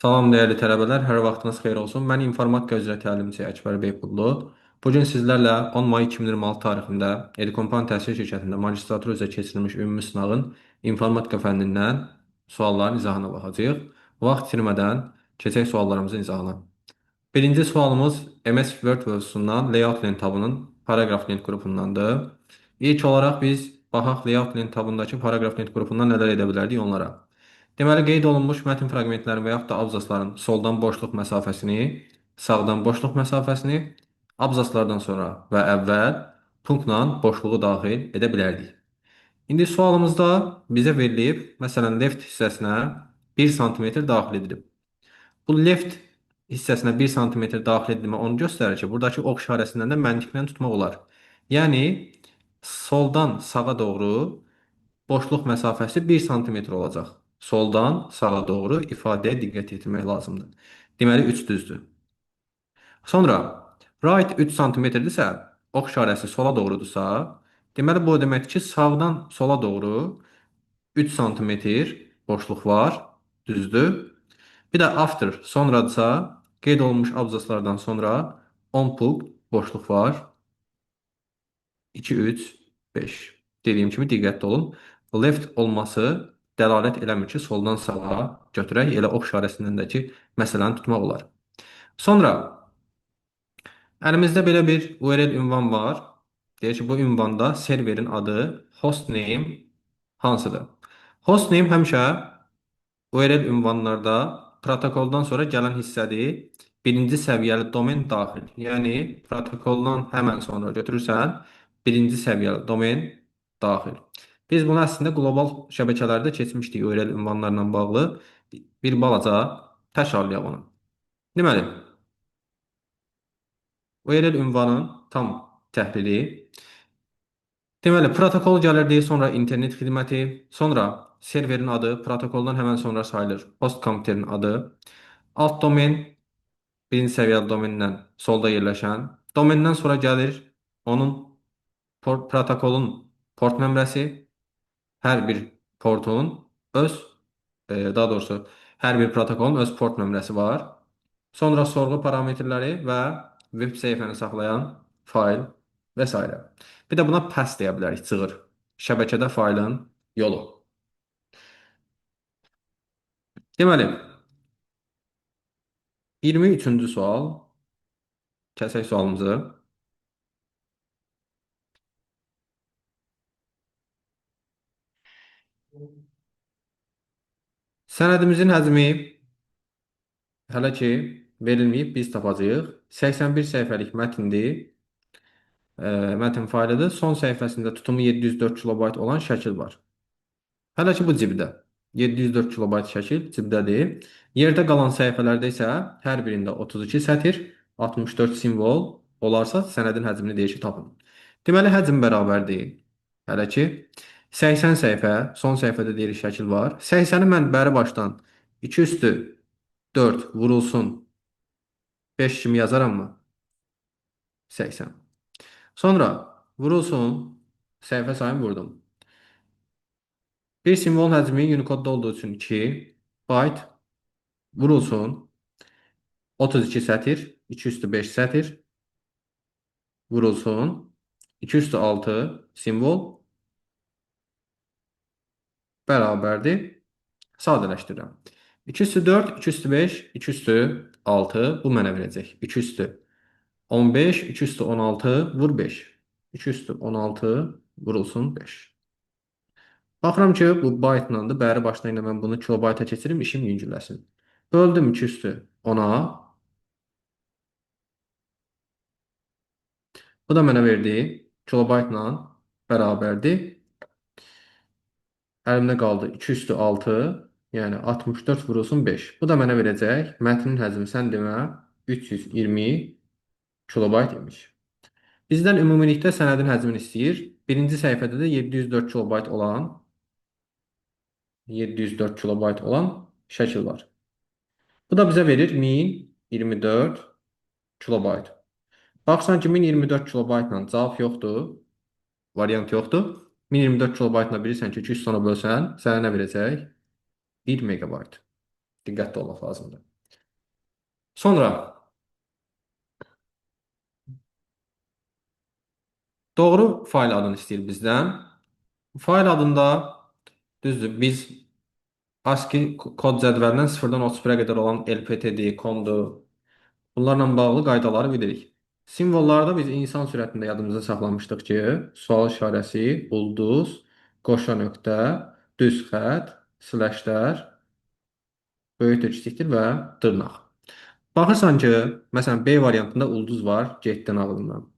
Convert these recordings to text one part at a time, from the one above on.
Salam dəyərli tələbələr, hər vaxtınız xeyir olsun. Mən informatika üzrə təlimçi Əkbər Beypullu. Bu gün sizlərlə 10 may 2026 tarixində Edukompan Təhsil Şirkətində magistratura üzrə keçirilmiş ümumi sınağın informatika fənnindən sualların izahına baxacağıq. Vaxt itirmədən keçək suallarımızın izahına. Birinci sualımız MS Word mövzusundan Layout Lent tabının Paragraf Lent qrupundandır. İlk olaraq biz baxaq Layout Lent tabındakı Paragraf Lent qrupundan nələr edə bilərdik onlara. Deməli, qeyd olunmuş mətn fraqmentlərinin və yaxud da abzasların soldan boşluq məsafəsini, sağdan boşluq məsafəsini, abzaslardan sonra və əvvəl punktla boşluğu daxil edə bilərdik. İndi sualımızda bizə verilib, məsələn, left hissəsinə 1 sm daxil edilib. Bu left hissəsinə 1 sm daxil edilmə onu göstərir ki, buradakı ox işarəsindən də məntiqlə tutmaq olar. Yəni, soldan sağa doğru boşluq məsafəsi 1 sm olacaq. Soldan sağa doğru ifadəyə diqqət yetirmək lazımdır. Deməli, 3 düzdür. Sonra, right 3 sm-dirsə, ox işarəsi sola doğrudursa, deməli, bu o deməkdir ki, sağdan sola doğru 3 sm boşluq var, düzdür. Bir də after, sonradırsa, qeyd olunmuş abzaslardan sonra 10 punkt boşluq var. 2, 3, 5. Dediyim kimi diqqətli olun. Left olması dəlalət eləmir ki, soldan sağa götürək, elə ox işarəsindən də ki, məsələni tutmaq olar. Sonra, əlimizdə belə bir URL ünvan var. Deyir ki, bu ünvanda serverin adı hostname hansıdır? Hostname həmişə URL ünvanlarda protokoldan sonra gələn hissədir. Birinci səviyyəli domen daxil. Yəni, protokoldan həmən sonra götürürsən, birinci səviyyəli domen daxil. Biz bunu əslində qlobal şəbəkələrdə keçmişdik URL ünvanlarla bağlı. Bir balaca təkrarlayaq onu. Deməli, URL ünvanın tam təhlili. Deməli, protokol gəlirdi, sonra internet xidməti, sonra serverin adı, protokoldan həmən sonra sayılır host kompüterin adı, alt domen, birinci səviyyəli domenindən solda yerləşən, domenindən sonra gəlir onun protokolun port nömrəsi, hər bir portun öz, daha doğrusu, hər bir protokolun öz port nömrəsi var. Sonra sorğu parametrləri və web səhifəni saxlayan fayl və s. Bir də buna path deyə bilərik, cığır. Şəbəkədə faylın yolu. Deməli, 23-cü sual. Kəsək sualımızı. Sənədimizin həcmi hələ ki verilməyib, biz tapacağıq. 81 səhifəlik mətndir. Mətn faylıdır. Son səhifəsində tutumu 704 kilobayt olan şəkil var. Hələ ki bu cibdə. 704 kilobayt şəkil cibdədir. Yerdə qalan səhifələrdə isə hər birində 32 sətir, 64 simvol olarsa sənədin həcmini deyir ki, tapın. Deməli, həcm bərabərdir. Hələ ki 80 səhifə, son səhifədə deyirik şəkil var. 80-i mən bəri başdan 2 üstü 4 vurulsun 5 kimi yazaram mı? 80. Sonra vurulsun, səhifə sayını vurdum. Bir simvolun həcmi Unicode-da olduğu üçün 2 byte vurulsun 32 sətir, 2 üstü 5 sətir vurulsun 2 üstü 6 simvol bərabərdir. Sadələşdirirəm. 2 üstü 4, 2 üstü 5, 2 üstü 6 bu mənə verəcək. 2 üstü 15, 2 üstü 16 vur 5. 2 üstü 16 vurulsun 5. Baxıram ki, bu byte-landır. Bəri başına ilə mən bunu kilobayta keçirim, işim yüngülləsin. Böldüm 2 üstü 10-a. Bu da mənə verdi kilobaytla bərabərdir. Əlimdə qaldı 2 üstü 6, yəni 64 vurulsun 5. Bu da mənə verəcək mətnin həcmi sən demə 320 kilobayt imiş. Bizdən ümumilikdə sənədin həcmini istəyir. Birinci səhifədə də 704 kilobayt olan 704 kilobayt olan şəkil var. Bu da bizə verir 1024 kilobayt. Baxsan ki, 1024 kilobaytla cavab yoxdur, variant yoxdur. 1024 kilobaytla bilirsən ki, 200 sona bölsən, sənə nə verəcək? 1 megabayt. Diqqətli olmaq lazımdır. Sonra doğru fayl adını istəyir bizdən. Fayl adında düzdür, biz ASCII kod cədvəlindən 0-dan 31-ə qədər olan LPT-dir, com-dur. Bunlarla bağlı qaydaları bilirik. Simvollarda biz insan sürətində yadımızda saxlamışdıq ki, sual işarəsi, ulduz, qoşa nöqtə, düz xətt, slashlər, böyükdür, kiçikdir və dırnaq. Baxırsan ki, məsələn, B variantında ulduz var, getdin ağlından.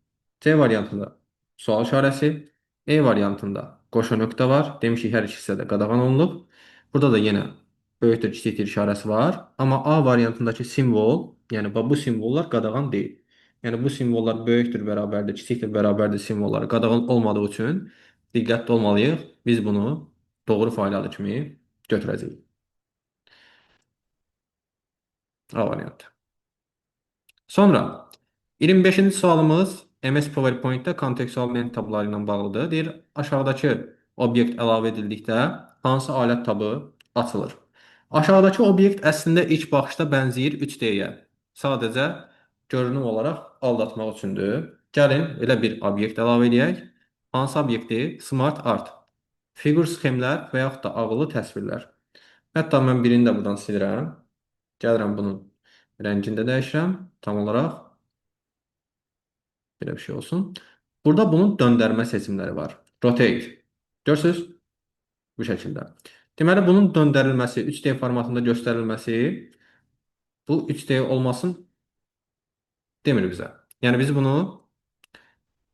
C variantında sual işarəsi, E variantında qoşa nöqtə var. Demişik, hər iki hissədə qadağan olunub. Burada da yenə böyükdür, kiçikdir işarəsi var. Amma A variantındakı simvol, yəni bu simvollar qadağan deyil. Yəni bu simvollar böyükdür, bərabərdir, kiçikdir, bərabərdir simvolları qadağan olmadığı üçün diqqətli olmalıyıq. Biz bunu doğru fayl adı kimi götürəcəyik. A variantı. Sonra 25-ci sualımız MS PowerPoint-də kontekstual menü tabları ilə bağlıdır. Deyir, aşağıdakı obyekt əlavə edildikdə hansı alət tabı açılır? Aşağıdakı obyekt əslində ilk baxışda bənzəyir 3D-yə. Sadəcə görünüm olaraq aldatmaq üçündür. Gəlin, elə bir obyekt əlavə eləyək. Hansı obyekti? Smart Art. Fiqur sxemlər və yaxud da ağıllı təsvirlər. Hətta mən birini də buradan silirəm. Gəlirəm bunun rəngini də dəyişirəm tam olaraq. Belə bir şey olsun. Burada bunun döndərmə seçimləri var. Rotate. Görürsünüz? Bu şəkildə. Deməli, bunun döndərilməsi, 3D formatında göstərilməsi bu 3D olmasın demir bizə. Yəni, biz bunu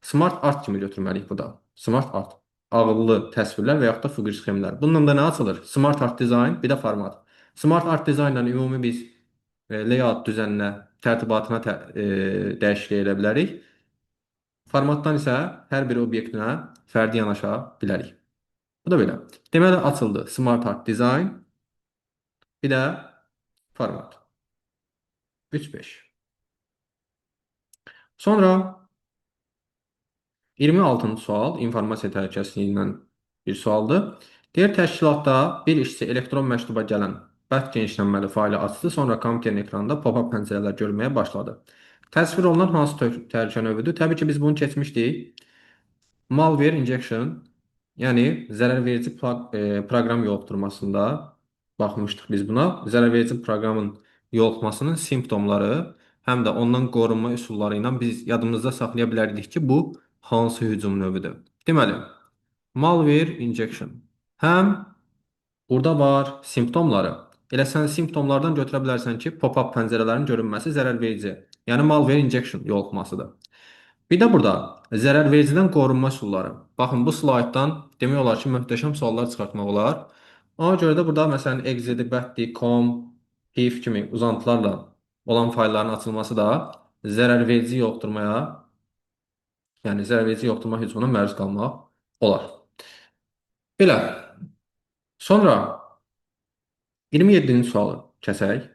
Smart Art kimi götürməliyik bu da. Smart Art. Ağıllı təsvirlər və yaxud da fiqur sxemlər. Bununla da nə açılır? Smart Art Design, bir də format. Smart Art Design-la ümumi biz layout düzəninə, tərtibatına dəyişiklik edə bilərik. Formatdan isə hər bir obyektinə fərdi yanaşa bilərik. Bu da belə. Deməli, açıldı Smart Art Design, bir də format. 3-5. Sonra 26-cı sual informasiya təhlükəsizliyi ilə bir sualdır. Deyir, təşkilatda bir işçi elektron məktuba gələn bəd genişlənməli faylı açdı, sonra kompüterin ekranında pop-up pəncərələr görməyə başladı. Təsvir olunan hansı təhlükə növüdür? Təbii ki, biz bunu keçmişdik. Malware injection, yəni zərər verici proqram yoluxdurmasında baxmışdıq biz buna. Zərər verici proqramın yoluxmasının simptomları, həm də ondan qorunma üsulları ilə biz yadımızda saxlaya bilərdik ki, bu hansı hücum növüdür. Deməli, malware injection. Həm burada var simptomları. Elə sən simptomlardan götürə bilərsən ki, pop-up pəncərələrin görünməsi zərər verici, yəni malware injection yoluxmasıdır. Bir də burada zərər vericidən qorunma üsulları. Baxın, bu slayddan demək olar ki, möhtəşəm suallar çıxartmaq olar. Ona görə də burada məsələn, exe, bat, com, pif kimi uzantılarla olan faylların açılması da zərər verici yoluxdurmaya, yəni zərər verici yoluxdurma hücumuna məruz qalmaq olar. Belə. Sonra 27-ci sualı kəsək.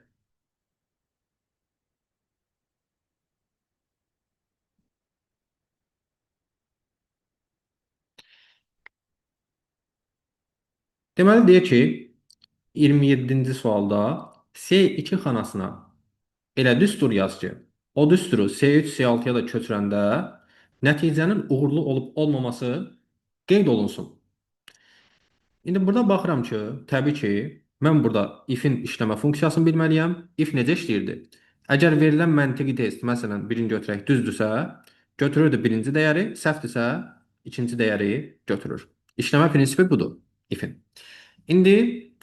Deməli, deyir ki, 27-ci sualda S2 xanasına elə düstur yaz ki, o düsturu S3, S6-ya da köçürəndə nəticənin uğurlu olub olmaması qeyd olunsun. İndi burada baxıram ki, təbii ki, mən burada if-in işləmə funksiyasını bilməliyəm. If necə işləyirdi? Əgər verilən məntiqi test, məsələn, birini götürək, düzdürsə, götürürdü birinci dəyəri, səhvdirsə, ikinci dəyəri götürür. İşləmə prinsipi budur if-in. İndi,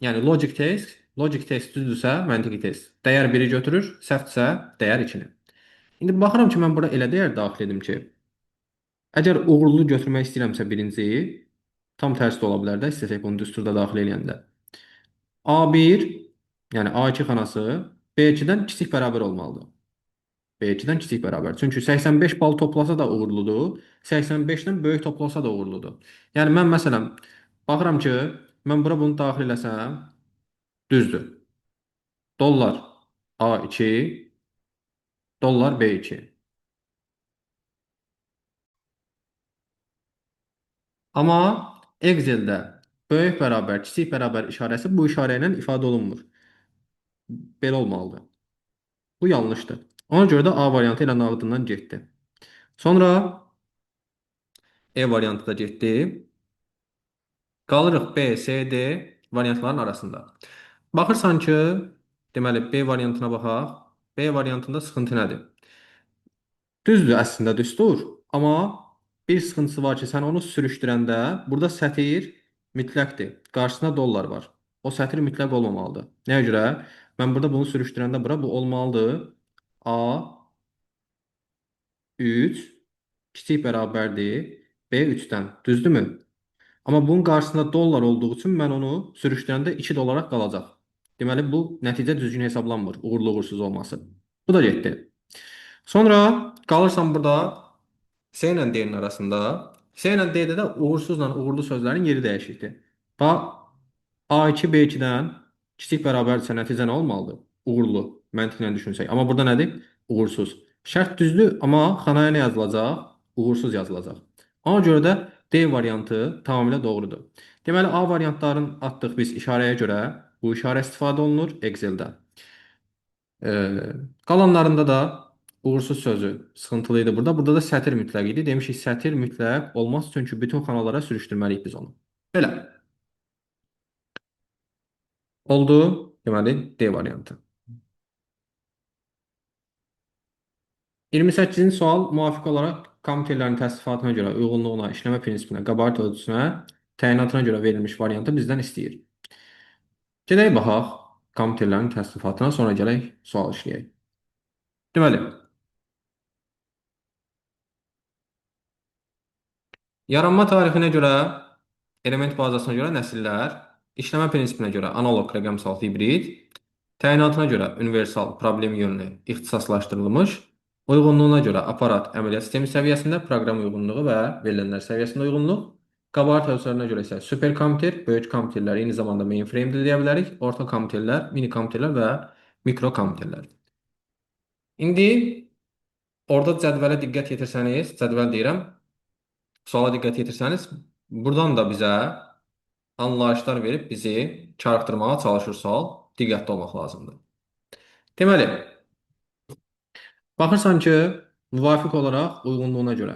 yəni logic test, logic test düzdürsə, məntiqi test dəyər 1-i götürür, səhvdirsə, dəyər 2-ni. İndi baxıram ki, mən bura elə dəyər daxil edim ki, əgər uğurlu götürmək istəyirəmsə birinciyi, tam tərsi də ola bilər də, istəsək bunu düsturda daxil eləyəndə. A1, yəni A2 xanası B2-dən kiçik bərabər olmalıdır. B2-dən kiçik bərabər. Çünki 85 bal toplasa da uğurludur, 85-dən böyük toplasa da uğurludur. Yəni mən məsələn, baxıram ki, mən bura bunu daxil eləsəm, düzdür. Dollar A2, dollar B2. Amma Excel'də böyük bərabər, kiçik bərabər işarəsi bu işarə ilə ifadə olunmur. Belə olmalıdır. Bu yanlışdır. Ona görə də A variantı ilə nağdından getdi. Sonra E variantı da getdi. Qalırıq B, C, D variantların arasında. Baxırsan ki, deməli B variantına baxaq. B variantında sıxıntı nədir? Düzdür, əslində düstur. Amma bir sıxıntısı var ki, sən onu sürüşdürəndə burada sətir mütləqdir. Qarşısında dollar var. O sətir mütləq olmamalıdır. Nəyə görə? Mən burada bunu sürüşdürəndə bura bu olmalıdır. A 3 kiçik bərabərdir B3-dən. Düzdürmü? Amma bunun qarşısında dollar olduğu üçün mən onu sürüşdürəndə 2 olaraq qalacaq. Deməli, bu nəticə düzgün hesablanmır. Uğurlu uğursuz olması. Bu da getdi. Sonra qalırsan burada C ilə D-nin arasında. C ilə D-də də uğursuzla uğurlu sözlərin yeri dəyişikdir. Bax, A2 B2-dən kiçik bərabərdirsə nəticə nə olmalıdır? Uğurlu. Məntiqlə düşünsək. Amma burada nədir? Uğursuz. Şərt düzdür, amma xanaya nə yazılacaq? Uğursuz yazılacaq. Ona görə də D variantı tamamilə doğrudur. Deməli, A variantlarını atdıq biz işarəyə görə. Bu işarə istifadə olunur Excel-də. Qalanlarında da uğursuz sözü sıxıntılı idi burada. Burada da sətir mütləq idi. Demişik, sətir mütləq olmaz, çünki bütün xanalara sürüşdürməliyik biz onu. Belə. Oldu. Deməli, D variantı. 28-ci sual müvafiq olaraq kompüterlərin təsnifatına görə, uyğunluğuna, işləmə prinsipinə, qabarit ölçüsünə, təyinatına görə verilmiş variantı bizdən istəyir. Gedək baxaq kompüterlərin təsnifatına, sonra gələk sual işləyək. Deməli, yaranma tarixinə görə, element bazasına görə nəsillər, işləmə prinsipinə görə analoq, rəqəmsal, hibrid, təyinatına görə universal, problem yönlü, ixtisaslaşdırılmış, uyğunluğuna görə aparat, əməliyyat sistemi səviyyəsində, proqram uyğunluğu və verilənlər səviyyəsində uyğunluq, qabarit ölçülərinə görə isə super kompüter, böyük kompüterlər, eyni zamanda mainframe də deyə bilərik, orta kompüterlər, mini kompüterlər və mikro kompüterlər. İndi orada cədvələ diqqət yetirsəniz, cədvəl deyirəm, suala diqqət yetirsəniz, buradan da bizə anlayışlar verib bizi çarpıtdırmağa çalışır sual, diqqətli olmaq lazımdır. Deməli, baxırsan ki, müvafiq olaraq uyğunluğuna görə,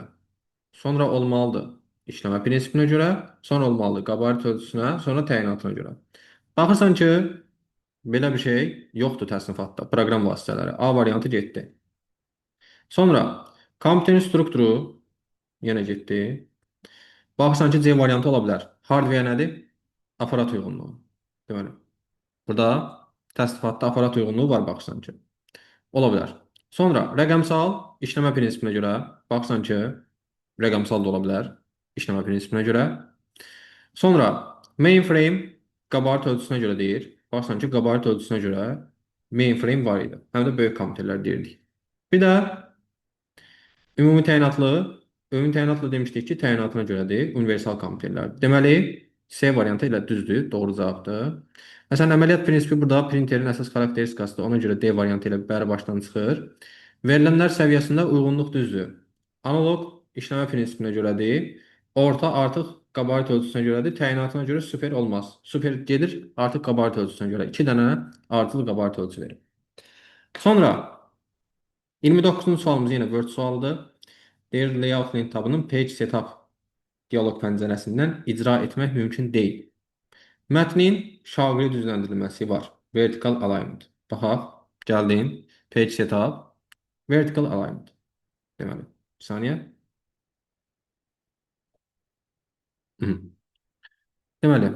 sonra olmalıdır işləmə prinsipinə görə, sonra olmalıdır qabarit ölçüsünə, sonra təyinatına görə. Baxırsan ki, belə bir şey yoxdur təsnifatda, proqram vasitələri. A variantı getdi. Sonra kompüterin strukturu yenə getdi. Baxırsan ki, C variantı ola bilər. Hardware nədir? Aparat uyğunluğu. Deməli, burada təsnifatda aparat uyğunluğu var baxırsan ki. Ola bilər. Sonra rəqəmsal işləmə prinsipinə görə baxırsan ki, rəqəmsal da ola bilər işləmə prinsipinə görə. Sonra mainframe qabarit ölçüsünə görə deyir. Baxırsan ki, qabarit ölçüsünə görə mainframe var idi. Həm də böyük kompüterlər deyirdik. Bir də ümumi təyinatlı, ümumi təyinatlı demişdik ki, təyinatına görədir, universal kompüterlər. Deməli, C variantı ilə düzdür, doğru cavabdır. Məsələn, əməliyyat prinsipi burada printerin əsas xarakteristikasıdır. Ona görə D variantı ilə bəri başdan çıxır. Verilənlər səviyyəsində uyğunluq düzdür. Analoq işləmə prinsipinə görədir. Orta artıq qabarit ölçüsünə görədir. Təyinatına görə super olmaz. Super gedir artıq qabarit ölçüsünə görə. 2 dənə artıq qabarit ölçüsü verir. Sonra 29-cu sualımız yenə Word sualıdır. Deyir, Layout link tabının Page Setup diyaloq pəncərəsindən icra etmək mümkün deyil. Mətnin şaqili düzləndirilməsi var. Vertical Alignment. Baxaq, gəldim. Page Setup, Vertical Alignment. Deməli, bir saniyə. Deməli,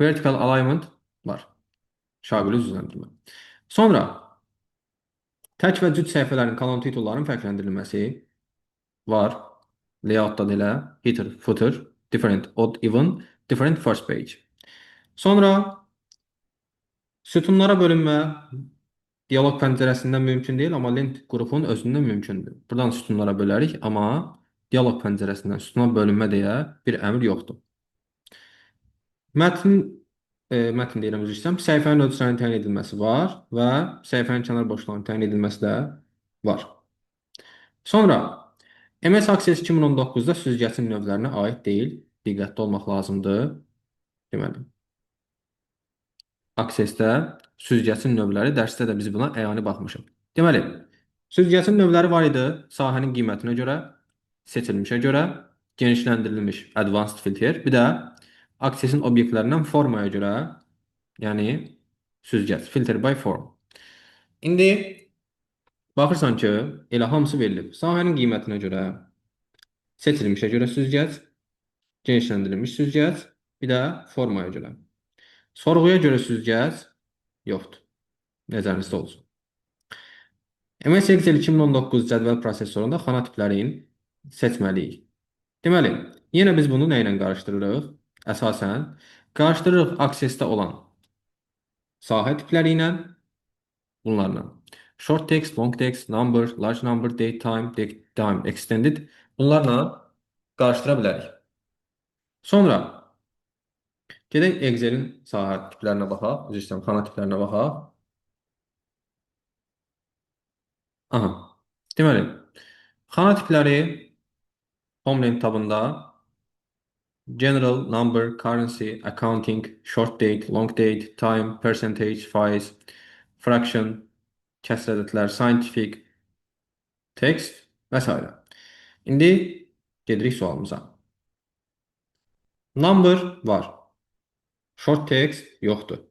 Vertical Alignment var. Şaqili düzləndirmə. Sonra, tək və cüt səhifələrin kolon titullarının fərqləndirilməsi var. Layoutda da elə header, footer, different, odd, even, different first page. Sonra sütunlara bölünmə diyaloq pəncərəsindən mümkün deyil, amma lent qrupun özündən mümkündür. Buradan sütunlara bölərik, amma diyaloq pəncərəsindən sütuna bölünmə deyə bir əmr yoxdur. Mətn, mətn deyirəm, üzr istəyirəm. Səhifənin ölçülərinin təyin edilməsi var və səhifənin kənar boşluğunun təyin edilməsi də var. Sonra MS Access 2019-da süzgəcin növlərinə aid deyil. Diqqətli olmaq lazımdır. Deməli, Access-də süzgəcin növləri dərsdə də biz buna əyani baxmışıq. Deməli, süzgəcin növləri var idi sahənin qiymətinə görə, seçilmişə görə, genişləndirilmiş advanced filter, bir də Access-in obyektlərindən formaya görə, yəni süzgəc, filter by form. İndi baxırsan ki, elə hamısı verilib. Sahənin qiymətinə görə, seçilmişə görə süzgəc, genişləndirilmiş süzgəc, bir də formaya görə. Sorğuya görə süzgəc yoxdur. Nəzərinizdə olsun. MS Excel 2019 cədvəl prosesorunda xana tiplərini seçməliyik. Deməli, yenə biz bunu nə ilə qarışdırırıq? Əsasən, qarışdırırıq Access-də olan sahə tipləri ilə, bunlarla. Short text, long text, number, large number, date time, date time extended bunlarla qarışdıra bilərik. Sonra gedək Excel'in sahə tiplərinə baxaq, üzr istəyirəm, xana tiplərinə baxaq. Aha. Deməli, xana tipləri Homeland tabında General, Number, Currency, Accounting, Short Date, Long Date, Time, Percentage, Faiz, Fraction, kəsr ədədlər, Scientific, Text və s. İndi gedirik sualımıza. Number var. Short text yoxdur.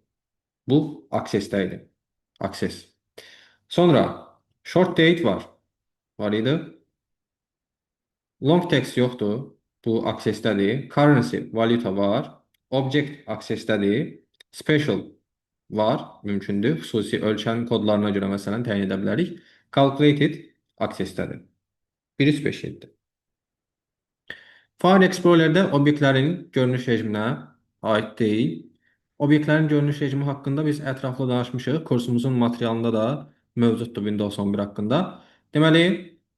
Bu Access-də idi. Access. Sonra short date var. Var idi. Long text yoxdur. Bu Access-dədir. Currency, valyuta var. Object Access-dədir. Special var, mümkündür. Xüsusi ölkənin kodlarına görə məsələn təyin edə bilərik. Calculated Access-dədir. 1, 3, 5, 7. File Explorer'də obyektlərin görünüş rejiminə aid deyil. Obyektlərin görünüş rejimi haqqında biz ətraflı danışmışıq. Kursumuzun materialında da mövcuddur Windows 11 haqqında. Deməli,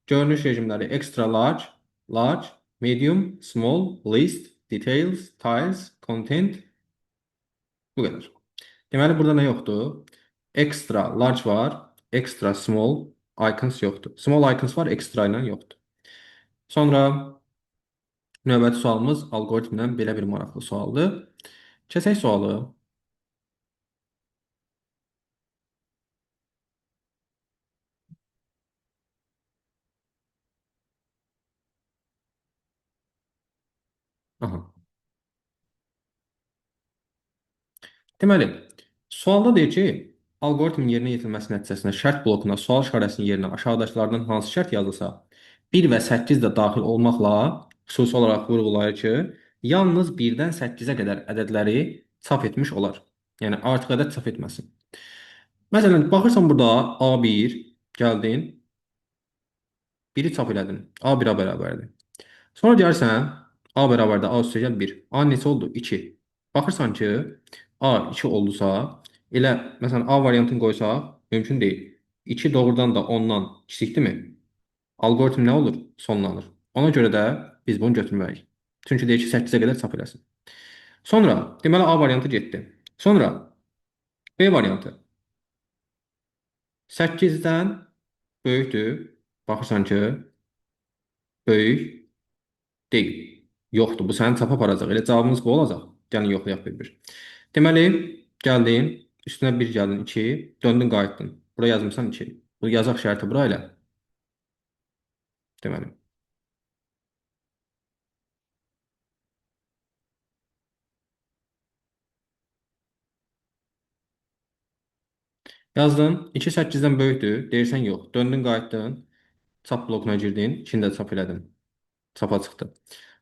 görünüş rejimləri extra large, large, medium, small, list, details, tiles, content bu qədər. Deməli, burada nə yoxdur? Extra large var, extra small icons yoxdur. Small icons var, extra ilə yoxdur. Sonra növbəti sualımız alqoritmdən belə bir maraqlı sualdır. Keçək sualı. Aha. Deməli, sualda deyir ki, alqoritmin yerinə yetirilməsi nəticəsində şərt blokuna sual işarəsinin yerinə aşağıdakılardan hansı şərt yazılsa, 1 və 8 də daxil olmaqla xüsusi olaraq vurğulayır ki, yalnız 1-dən 8-ə qədər ədədləri çap etmiş olar. Yəni, artıq ədəd çap etməsin. Məsələn, baxırsan burada A1 gəldin, 1-i çap elədin. A1-a bərabərdir. Sonra gəlirsən, A bərabərdir, A üstə gəl 1. A neçə oldu? 2. Baxırsan ki, A 2 oldusa, elə məsələn A variantını qoysaq, mümkün deyil. 2 doğrudan da 10-dan kiçikdirmi? Alqoritm nə olur? Sonlanır. Ona görə də biz bunu götürməliyik. Çünki deyir ki, 8-ə qədər çap eləsin. Sonra, deməli A variantı getdi. Sonra B variantı. 8-dən böyükdür. Baxırsan ki, böyük deyil. Yoxdur. Bu səni çapa aparacaq. Elə cavabımız bu olacaq. Gəlin yoxlayaq bir-bir. Deməli, gəldin, üstünə 1 gəldin, 2, döndün, qayıtdın. Bura yazmısan 2. Bu yazaq şərti bura ilə. Deməli. Yazdın, 2 8-dən böyükdür, deyirsən yox. Döndün, qayıtdın, çap blokuna girdin, 2-ni də çap elədin. Çapa çıxdı.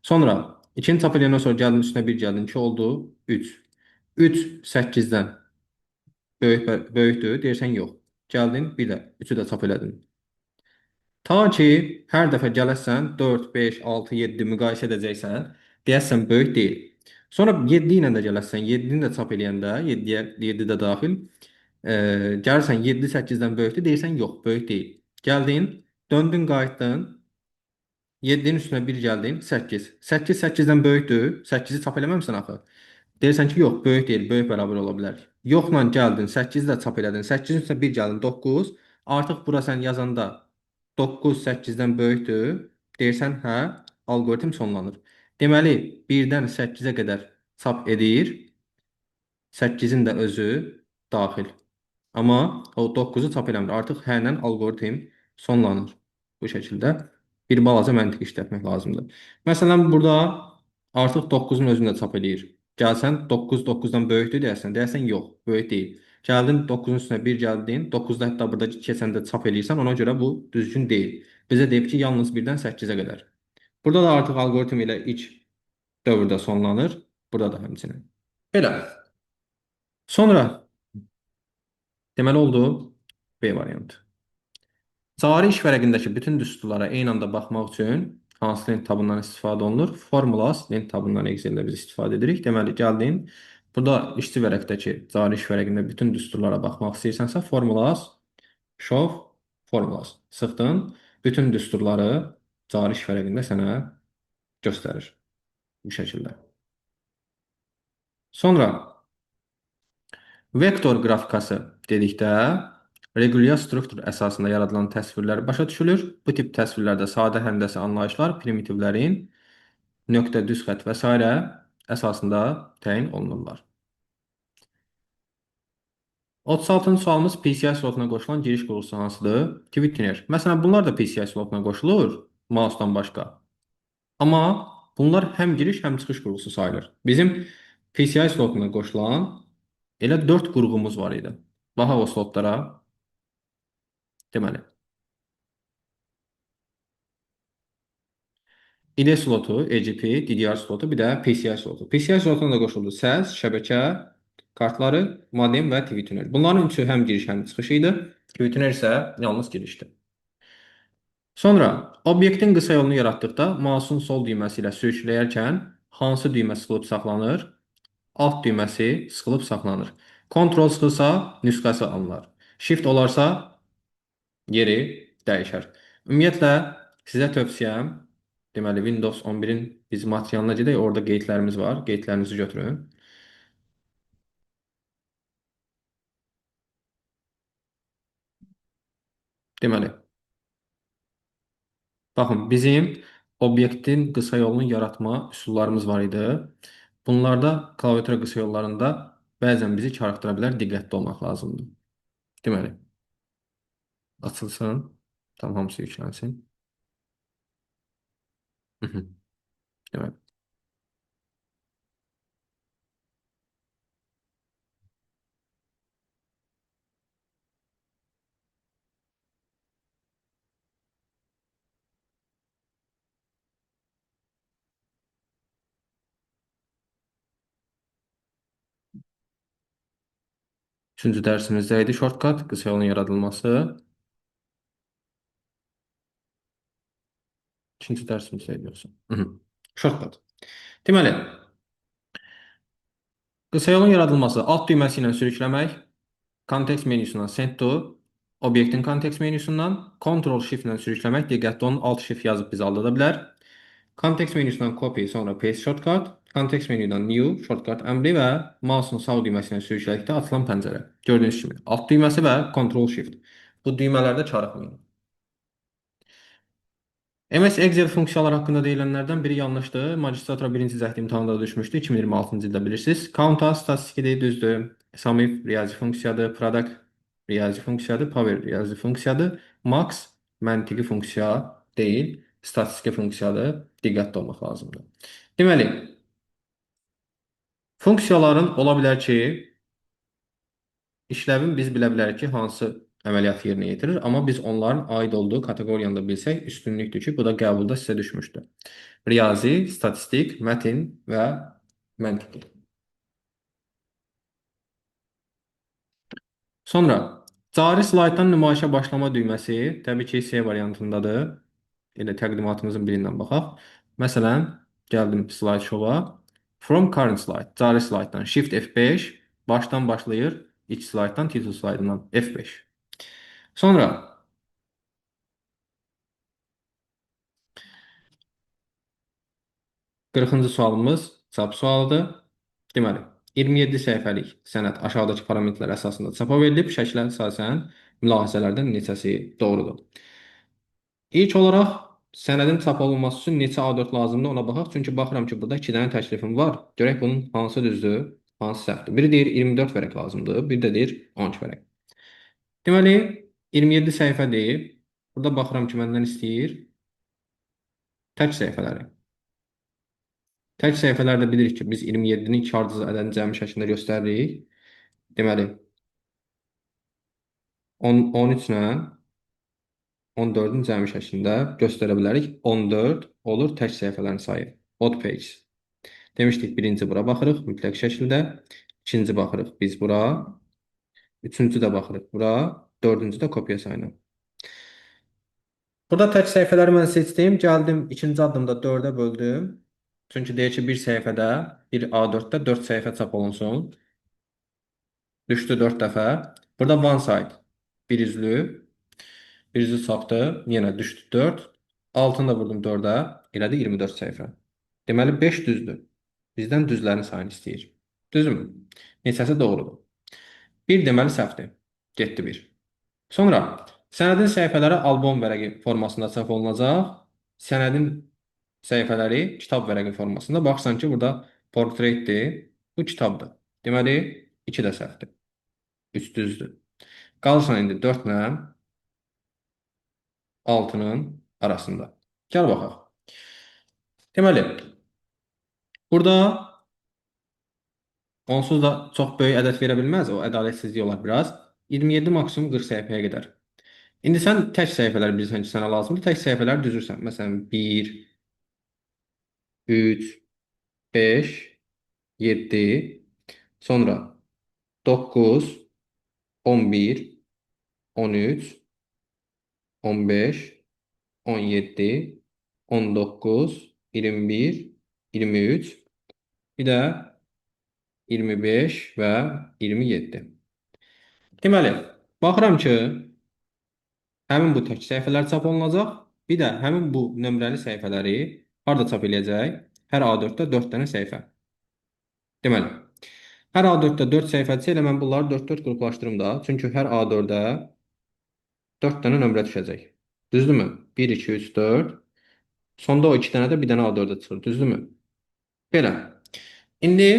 Sonra 2-ni çap eləyəndən sonra gəldin, üstünə 1 gəldin, 2 oldu, 3. 3 8-dən böyükdür, deyirsən yox. Gəldin, bir də 3-ü də çap elədin. Ta ki, hər dəfə gələsən 4, 5, 6, 7 müqayisə edəcəksən, deyəsən böyük deyil. Sonra 7 ilə də gələsən, 7-ni də çap eləyəndə, 7-yə 7 də daxil, gəlirsən 7 8-dən böyükdür, deyirsən yox, böyük deyil. Gəldin, döndün, qayıtdın, 7-nin üstünə 1 gəldin, 8. 8 8-dən böyükdür, 8-i çap eləməmsən axı. Deyirsən ki, yox, böyük deyil, böyük bərabər ola bilər. Yoxla gəldin, 8-i də çap elədin, 8-in üstünə 1 gəldin, 9. Artıq bura sən yazanda 9 8-dən böyükdür. Deyirsən, hə, alqoritm sonlanır. Deməli, 1-dən 8-ə qədər çap edir. 8-in də özü Daxil. Amma o 9-u çap eləmir. Artıq H ilə alqoritm sonlanır. Bu şəkildə bir balaca məntiq işlətmək lazımdır. Məsələn, burada artıq 9-un özünü də çap eləyir. Gəlsən 9 9-dan böyükdür deyərsən. Deyərsən yox, böyük deyil. Gəldin 9-un üstünə 1 gəldin, 9-da hətta burada keçəndə çap eləyirsən, ona görə bu düzgün deyil. Bizə deyib ki, yalnız 1-dən 8-ə qədər. Burada da artıq alqoritm ilə ilk dövrdə sonlanır. Burada da həmçinin. Belə. Sonra deməli oldu B variantı. Cari iş vərəqindəki bütün düsturlara eyni anda baxmaq üçün hansı lent tabından istifadə olunur? Formulas lent tabından Excel-də biz istifadə edirik. Deməli, gəldin. Burada işçi vərəqdəki cari iş vərəqində bütün düsturlara baxmaq istəyirsənsə, Formulas, Show, Formulas sıxdın. Bütün düsturları cari iş vərəqində sənə göstərir. Bu şəkildə. Sonra vektor qrafikası dedikdə regulyar struktur əsasında yaradılan təsvirlər başa düşülür. Bu tip təsvirlərdə sadə həndəsi anlayışlar primitivlərin nöqtə, düz xətt və s. əsasında təyin olunurlar. 36-cı sualımız PCI slotuna qoşulan giriş qurğusu hansıdır? Twitner. Məsələn, bunlar da PCI slotuna qoşulur, mouse'dan başqa. Amma bunlar həm giriş, həm çıxış qurğusu sayılır. Bizim PCI slotuna qoşulan elə 4 qurğumuz var idi. Baxaq o slotlara. Deməli, IDE slotu, EGP, DDR slotu, bir də PCI slotu. PCI slotuna da qoşuldu səs, şəbəkə, kartları, modem və TV tuner. Bunların üçü həm giriş, həm çıxış idi. TV tuner isə yalnız girişdir. Sonra obyektin qısa yolunu yaratdıqda mouse'un sol düyməsi ilə sürükləyərkən hansı düymə sıxılıb saxlanır? Alt düyməsi sıxılıb saxlanır. Ctrl sıxılsa nüsxəsi alınır. Shift olarsa yeri dəyişər. Ümumiyyətlə sizə tövsiyəm, deməli Windows 11-in biz materialına gedək, orada qeydlərimiz var. Qeydlərinizi götürün. Deməli, baxın, bizim obyektin qısa yolunu yaratma üsullarımız var idi. Bunlarda klaviatura qısa yollarında bəzən bizi karıxdıra bilər, diqqətli olmaq lazımdır. Deməli, açılsın, tam hamısı yüklənsin. Deməli, üçüncü dərsimizdə idi shortcut, qısa yolun yaradılması. İkinci dərsimizdə idi yoxsa? Shortcut. Deməli, qısa yolun yaradılması alt düyməsi ilə sürükləmək, kontekst menyusundan Send to, obyektin kontekst menyusundan Ctrl Shift ilə sürükləmək, diqqətli olun, Alt Shift yazıb bizi aldada bilər. Kontekst menyusundan Copy, sonra Paste Shortcut, kontekst menyudan New Shortcut əmri və mouse'un sağ düyməsi ilə sürüklədikdə açılan pəncərə. Gördüyünüz kimi alt düyməsi və Ctrl Shift. Bu düymələrdə çarıxmayın. MS Excel funksiyaları haqqında deyilənlərdən biri yanlışdır. Magistratura birinci cəhd imtahanında da düşmüşdü. 2026-cı ildə bilirsiniz. Count-A statistikidir, düzdür. Sumif riyazi funksiyadır. Product riyazi funksiyadır. Power riyazi funksiyadır. Max məntiqi funksiya deyil, statistiki funksiyadır. Diqqətli olmaq lazımdır. Deməli, funksiyaların ola bilər ki, işləvin biz bilə bilərik ki, hansı əməliyyatı yerinə yetirir, amma biz onların aid olduğu kateqoriyanı da bilsək üstünlükdür ki, bu da qəbulda sizə düşmüşdür. Riyazi, statistik, mətin və məntiqi. Sonra cari slayddan nümayişə başlama düyməsi təbii ki, C variantındadır. Elə təqdimatımızın birindən baxaq. Məsələn, gəldim slide show-a. From current slide, cari slayddan Shift F5 başdan başlayır. İlk slayddan, title slaydından F5. Sonra 40-cı sualımız çap sualıdır. Deməli, 27 səhifəlik sənəd aşağıdakı parametrlər əsasında çapa verilib. Şəklə əsasən mülahizələrdən neçəsi doğrudur? İlk olaraq sənədin çap olunması üçün neçə A4 lazımdır ona baxaq. Çünki baxıram ki, burada 2 dənə təklifim var. Görək bunun hansı düzdür? Hansı səhvdir? Biri deyir 24 vərəq lazımdır, bir də deyir 12 vərəq. Deməli, 27 səhifə deyib. Burada baxıram ki, məndən istəyir tək səhifələri. Tək səhifələrdə bilirik ki, biz 27-nin iki ardıcıl ədədini cəmi şəklində göstəririk. Deməli, 13 ilə 14-ün cəmi şəklində göstərə bilərik. 14 olur tək səhifələrin sayı. Odd page. Demişdik, birinci bura baxırıq mütləq şəkildə. İkinci baxırıq biz bura. Üçüncü də baxırıq bura. Dördüncü də kopya sayına. Burada tək səhifələri mən seçdim. Gəldim ikinci addımda 4-ə böldüm. Çünki deyir ki, bir səhifədə, bir A4-də 4 səhifə çap olunsun. Düşdü 4 dəfə. Burada one side, bir yüzlü. Bir yüzlü çapdı. Yenə düşdü 4. Altını da vurdum 4-ə. Elədi 24 səhifə. Deməli, 5 düzdür. Bizdən düzlərin sayını istəyir. Düzdürmü? Neçəsi doğrudur? 1 deməli səhvdir. Getdi 1. Sonra sənədin səhifələri albom vərəqi formasında çap olunacaq. Sənədin səhifələri kitab vərəqi formasında. Baxsan ki, burada portretdir. Bu kitabdır. Deməli, 2 də səhvdir. 3 düzdür. Qalırsan indi 4 ilə 6-nın arasında. Gəl baxaq. Deməli, burada onsuz da çox böyük ədəd verə bilməz. O ədalətsizlik olar biraz. 27 maksimum 40 səhifəyə qədər. İndi sən tək səhifələr bilirsən ki, sənə lazımdır. Tək səhifələr düzürsən. Məsələn, 1, 3, 5, 7, sonra 9, 11, 13, 15, 17, 19, 21, 23, bir də 25 və 27. Deməli, baxıram ki, həmin bu tək səhifələr çap olunacaq. Bir də həmin bu nömrəli səhifələri harada çap eləyəcək? Hər A4-də 4 dənə səhifə. Deməli, hər A4-də 4 səhifədirsə, elə mən bunları 4-4 qruplaşdırım da. Çünki hər A4-ə 4 dənə nömrə düşəcək. Düzdürmü? 1, 2, 3, 4. Sonda o 2 dənə də bir dənə A4-ə çıxır. Düzdürmü? Belə. İndi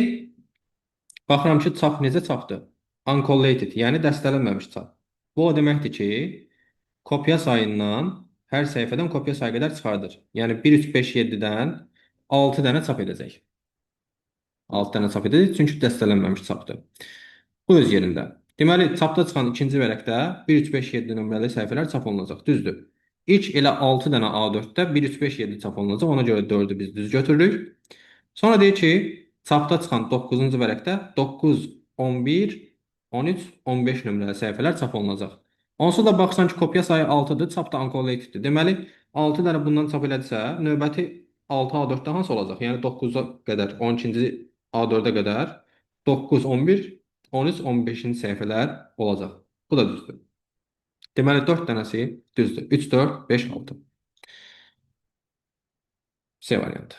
baxıram ki, çap necə çapdır? Uncollated, yəni dəstələnməmiş çap. Bu o deməkdir ki, kopya sayından hər səhifədən kopya sayı qədər çıxardır. Yəni 1, 3, 5, 7-dən 6 dənə çap edəcək. 6 dənə çap edəcək, çünki dəstələnməmiş çapdır. Bu öz yerində. Deməli, çapda çıxan ikinci vərəqdə 1, 3, 5, 7 nömrəli səhifələr çap olunacaq. Düzdür. İlk elə 6 dənə A4-də 1, 3, 5, 7 çap olunacaq. Ona görə 4-ü biz düz götürürük. Sonra deyir ki, çapda çıxan 9-cu vərəqdə 9, 11, 13, 15 nömrəli səhifələr çap olunacaq. Onsuz da baxsan ki, kopya sayı 6-dır, çap da uncollateddir. Deməli, 6 dənə bundan çap elədisə, növbəti 6 A4-də hansı olacaq? Yəni 9-a qədər, 12-ci A4-ə qədər 9, 11, 13, 15-ci səhifələr olacaq. Bu da düzdür. Deməli, 4 dənəsi düzdür. 3, 4, 5, 6. C variantı.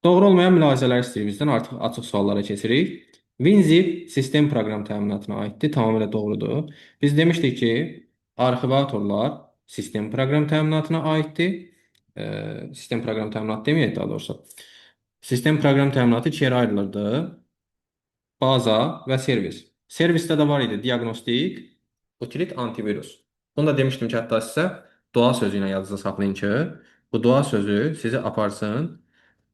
Doğru olmayan mülahizələr istəyir bizdən. Artıq açıq suallara keçirik. WinZip sistem proqram təminatına aiddir. Tamamilə doğrudur. Biz demişdik ki, arxivatorlar sistem proqram təminatına aiddir. Sistem proqram təminatı deməyək daha doğrusu. Sistem proqram təminatı iki yerə ayrılırdı. Baza və servis. Servisdə də var idi diaqnostik, utilit, antivirus. Bunu da demişdim ki, hətta sizə dua sözü ilə yadınızda saxlayın ki, bu dua sözü sizi aparsın.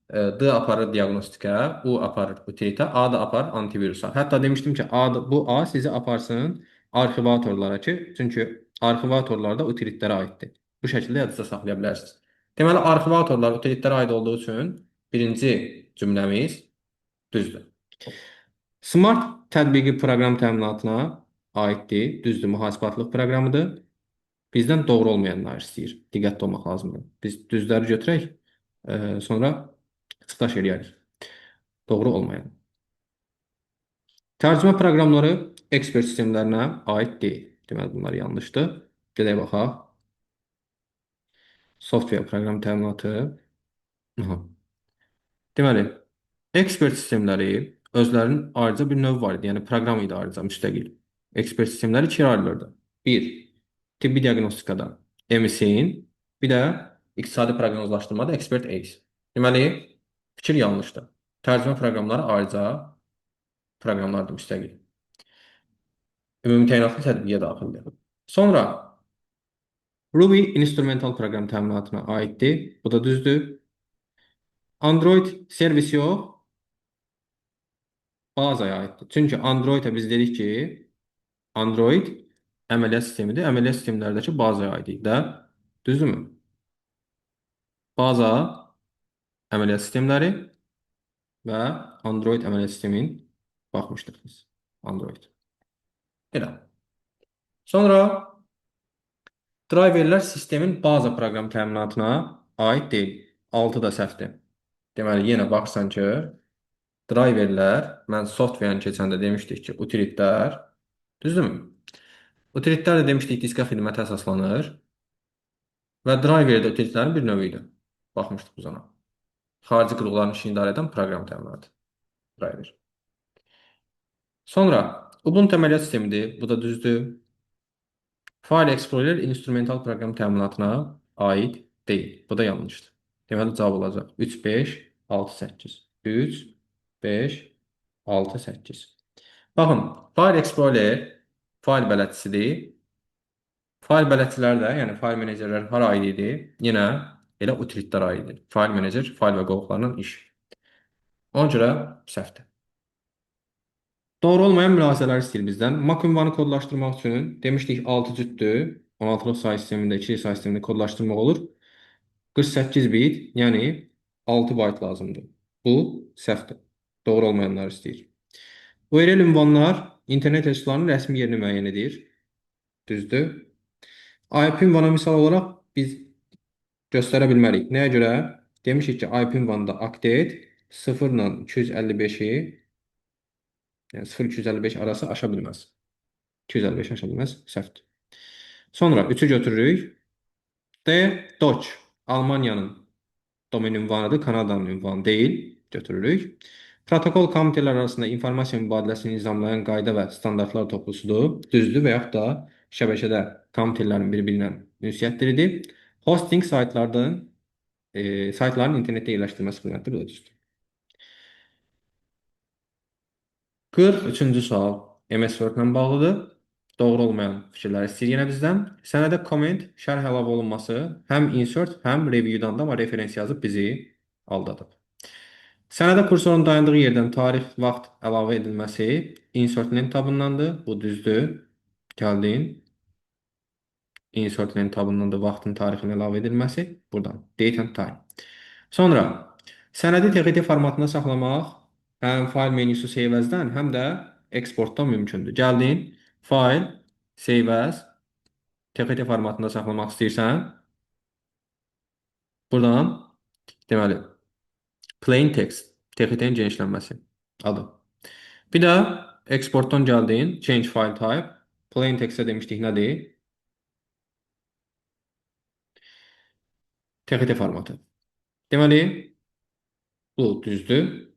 D aparır diaqnostikə, U aparır utilitə, A da aparır antivirusa. Hətta demişdim ki, A da, bu A sizi aparsın arxivatorlara ki, çünki arxivatorlar da utilitlərə aiddir. Bu şəkildə yadınızda saxlaya bilərsiniz. Deməli, arxivatorlar utilitlərə aid olduğu üçün birinci cümləmiz düzdür. Smart tətbiqi proqram təminatına aiddir. Düzdür, mühasibatlıq proqramıdır. Bizdən doğru olmayanları istəyir. Diqqətli olmaq lazımdır. Biz düzləri götürək, sonra çıxdaş eləyərik. Doğru olmayan. Tərcümə proqramları ekspert sistemlərinə aid deyil. Deməli, bunlar yanlışdır. Gedək baxaq. Software proqram təminatı. Aha. Deməli, ekspert sistemləri özlərinin ayrıca bir növü var idi. Yəni, proqram idi ayrıca, müstəqil. Ekspert sistemləri ikiyə ayrılırdı. Bir, tibbi diaqnostikada MSIN, bir də iqtisadi proqnozlaşdırmada Expert ACE. Deməli, fikir yanlışdır. Tərcümə proqramları ayrıca Proqramlardır müstəqil. Ümumi təyinatlı tətbiqə daxildir. Sonra Ruby instrumental proqram təminatına aiddir. Bu da düzdür. Android servisi yox, bazaya aiddir. Çünki Android-ə biz dedik ki, Android əməliyyat sistemidir. Əməliyyat sistemlərdəki bazaya aid də. Düzdürmü? Baza əməliyyat sistemləri və Android əməliyyat sistemin baxmışdıq biz. Android. Elə. Sonra driverlər sistemin baza proqram təminatına aid deyil. 6 da səhvdir. Deməli, yenə baxırsan ki, driverlər, mən software-ni keçəndə demişdik ki, utilitlər, düzdürmü? Utilitlər də demişdik, diskə xidmətə əsaslanır və driver də utilitlərin bir növü idi. Baxmışdıq biz ona. Xarici qurğuların işini idarə edən proqram təminatı. Driver. Sonra Ubuntu əməliyyat sistemidir. Bu da düzdür. File Explorer instrumental proqram təminatına aid deyil. Bu da yanlışdır. Deməli, cavab olacaq. 3, 5, 6, 8. 3, 5, 6, 8. Baxın, File Explorer fayl bələdçisidir. Fayl bələdçilər də, yəni fayl menecerlər hara aid idi? Yenə elə utilitlərə aid idi. Fayl menecer, fayl və qovuqlarla iş. Ona görə səhvdir. Doğru olmayan mülahizələr istəyir bizdən. MAC ünvanı kodlaşdırmaq üçün demişdik 6 cütdür. 16-lıq say sistemində, 2 say sistemində kodlaşdırmaq olur. 48 bit, yəni 6 bayt lazımdır. Bu səhvdir. Doğru olmayanları istəyir. URL ünvanlar internet resurslarının rəsmi yerini müəyyən edir. Düzdür. IP ünvana misal olaraq biz göstərə bilmərik. Nəyə görə? Demişik ki, IP ünvanında oktet 0 ilə 255-i, yəni 0-255 arası aşa bilməz. 255 aşa bilməz, səhvdir. Sonra 3-ü götürürük. D, Deutsch, Almaniyanın domen ünvanıdır, Kanadanın ünvanı deyil. Götürürük. Protokol kompüterlər arasında informasiya mübadiləsini nizamlayan qayda və standartlar toplusudur. Düzdür və yaxud da şəbəkədə kompüterlərin bir-birinə ünsiyyət dilidir. Hosting saytların internetdə yerləşdirilməsi xidmətidir. Bu da düzdür. 43-cü sual MS Word ilə bağlıdır. Doğru olmayan fikirlər istəyir yenə bizdən. Sənədə comment, şərh əlavə olunması həm insert, həm review-dan da, amma referens yazıb bizi aldadıb. Sənədə kursorun dayandığı yerdən tarix, vaxt əlavə edilməsi insert lent tabındandır. Bu düzdür. Gəldin. Insert lent tabındandır vaxtın tarixinin əlavə edilməsi. Buradan date and time. Sonra sənədi TXT formatında saxlamaq həm fayl menyusu save as-dən, həm də eksportdan mümkündür. Gəldin, file, save as, TXT formatında saxlamaq istəyirsən. Buradan, deməli, plain text, TXT-nin genişlənməsi adı. Bir də eksportdan gəldin, change file type, plain text-ə demişdik nədir? TXT formatı. Deməli, bu düzdür.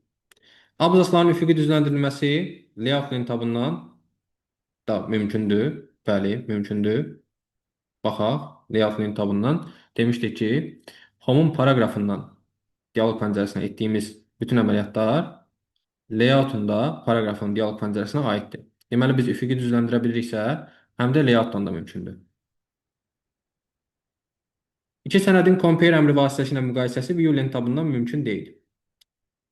Abzasların üfüqi düzləndirilməsi layout tabından da mümkündür. Bəli, mümkündür. Baxaq, layout tabından demişdik ki, home-un paraqrafından diyalog pəncərəsinə etdiyimiz bütün əməliyyatlar layout-un da paraqrafın diyalog pəncərəsinə aiddir. Deməli, biz üfüqi düzləndirə biliriksə, həm də layout-dan da mümkündür. İki sənədin compare əmri vasitəsilə müqayisəsi view lent tabından mümkün deyil.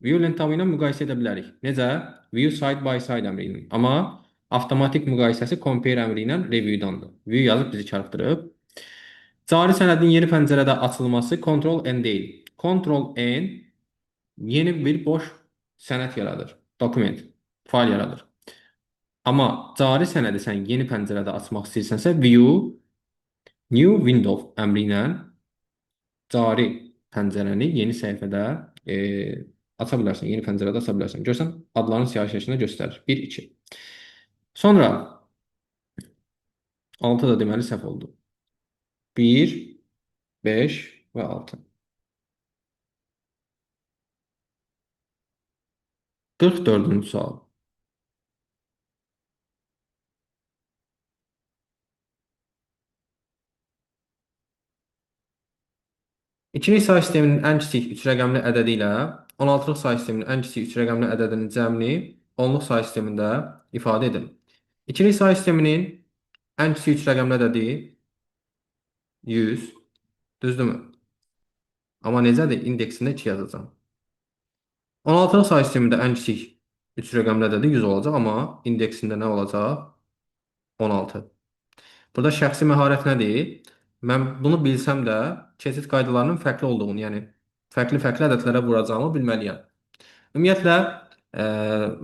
View lent tabı ilə müqayisə edə bilərik. Necə? View side by side əmri ilə. Amma avtomatik müqayisəsi compare əmri ilə review-dandır. View yazıb bizi çarpdırıb. Cari sənədin yeni pəncərədə açılması Ctrl N deyil. Ctrl N yeni bir boş sənəd yaradır. Dokument, fayl yaradır. Amma cari sənədi sən yeni pəncərədə açmaq istəyirsənsə, View, New Window əmri ilə cari pəncərəni yeni səhifədə aça bilərsən, yeni pəncərədə aça bilərsən. Görsən, adların siyahı şəklində göstərir. 1, 2. Sonra 6 da deməli səhv oldu. 1, 5 və 6. 44-cü sual. İkilik say sisteminin ən kiçik 3 rəqəmli ədədi ilə 16-lıq say sisteminin ən kiçik 3 rəqəmli ədədinin cəmini Onluq sayı sistemində ifadə edin. İkilik sayı sisteminin ən kiçik 3 rəqəm nədədir? 100. Düzdürmü? Amma necədir? İndeksində 2 yazacağam. 16-lıq sayı sistemində ən kiçik 3 rəqəm nədədir? 100 olacaq, amma indeksində nə olacaq? 16. Burada şəxsi məharət nədir? Mən bunu bilsəm də keçid qaydalarının fərqli olduğunu, yəni fərqli-fərqli ədədlərə vuracağımı bilməliyəm. Ümumiyyətlə,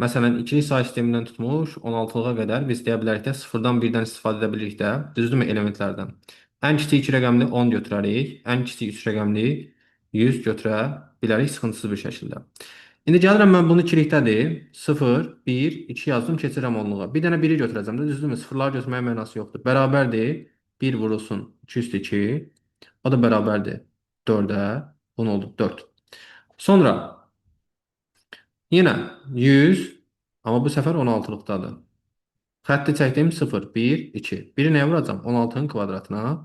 məsələn, ikili sayı sistemindən tutmuş 16-lığa qədər biz deyə bilərik də 0-dan 1-dən istifadə edə bilirik də, düzdürmü elementlərdən? Ən kiçik 2 rəqəmli 10 götürərik, ən kiçik 3 rəqəmli 100 götürə bilərik sıxıntısız bir şəkildə. İndi gəlirəm mən bunu ikilikdədir. 0, 1, 2 yazdım, keçirəm onluğa. Bir dənə 1-i götürəcəm də, düzdürmü? Sıfırları götürməyə mənası yoxdur. Bərabərdir. 1 vurulsun 2 üstü 2. O da bərabərdir 4-ə. Bu nə oldu? 4. Sonra yenə 100, amma bu səfər 16-lıqdadır. Xətti çəkdim 0, 1, 2. 1-i nəyə vuracam? 16-nın kvadratına.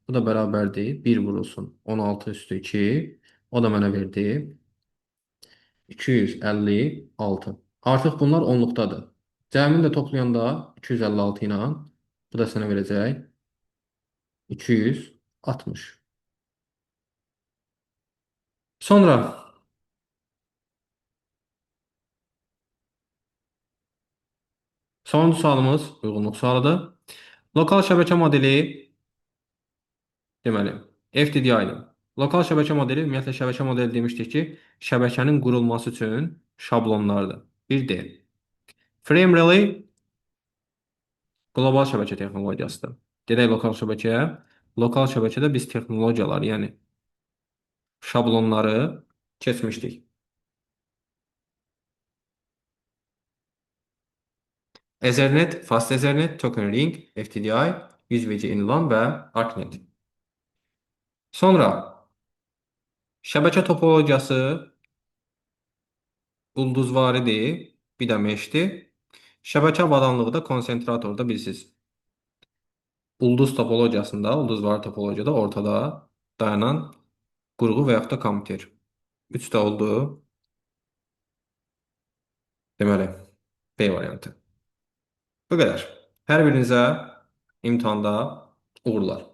Bu da bərabərdir. 1 vurulsun 16 üstü 2. O da mənə verdi 256. Artıq bunlar onluqdadır. Cəmini də toplayanda 256 ilə bu da sənə verəcək 260. Sonra sonuncu sualımız uyğunluq sualıdır. Lokal şəbəkə modeli deməli FDDI-dir. Lokal şəbəkə modeli ümumiyyətlə şəbəkə modeli demişdik ki, şəbəkənin qurulması üçün şablonlardır. 1D. Frame Relay qlobal şəbəkə texnologiyasıdır. Gedək lokal şəbəkəyə. Lokal şəbəkədə biz texnologiyaları, yəni şablonları keçmişdik. Ethernet, Fast Ethernet, Token Ring, FTDI, 100VC InLAN və ARCnet. Sonra şəbəkə topologiyası ulduzvaridir, bir də meshdir. Şəbəkə avadanlığı da konsentratorda bilirsiniz. Ulduz topologiyasında, ulduzvari topologiyada ortada dayanan qurğu və yaxud da kompüter. 3 də oldu. Deməli, B variantı. Bu qədər. Hər birinizə imtahanda uğurlar.